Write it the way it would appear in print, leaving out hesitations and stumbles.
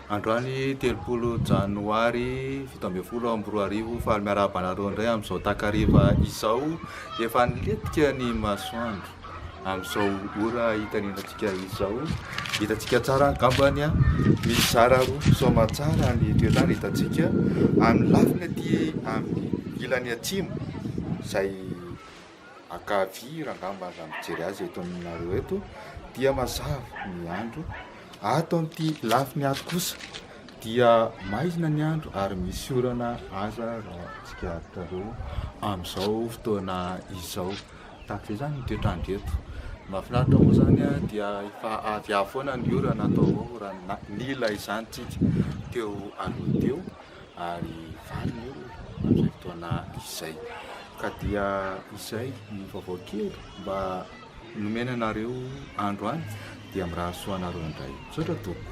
Androany 30 janoary 2017, faly miarahaba anareo indray amin'izao takariva izao. Efa nilentika ny masoandro amin'izao ora hitanenantsika izao. Hitantsika tsara angambany, mizara roa soamantsara ny toetr'andro hitantsika amin'ny lafiny aty amin'ny ilany atsimo izay ankavia raha angamba raha mijery azy eto aminareo eto dia mazava ny andro. Ato amin'ity lafiny ato kosa dia maizina ny andro ary misy orana aza raha tsikaritrareo amin'izao fotoana izao. Tahaka izay izany ny toetr'andro eto. Mahafinaritra moa izany dia efa avy avy foana ny orana tao ao raha nila izany tsika teo aloha teo ary faly ny olona amin'izay fotoana izay. Ka dia izay ny vaovao kely mba nomena anareo androany dia mirary soa anareo indray. Misaotra tompoko.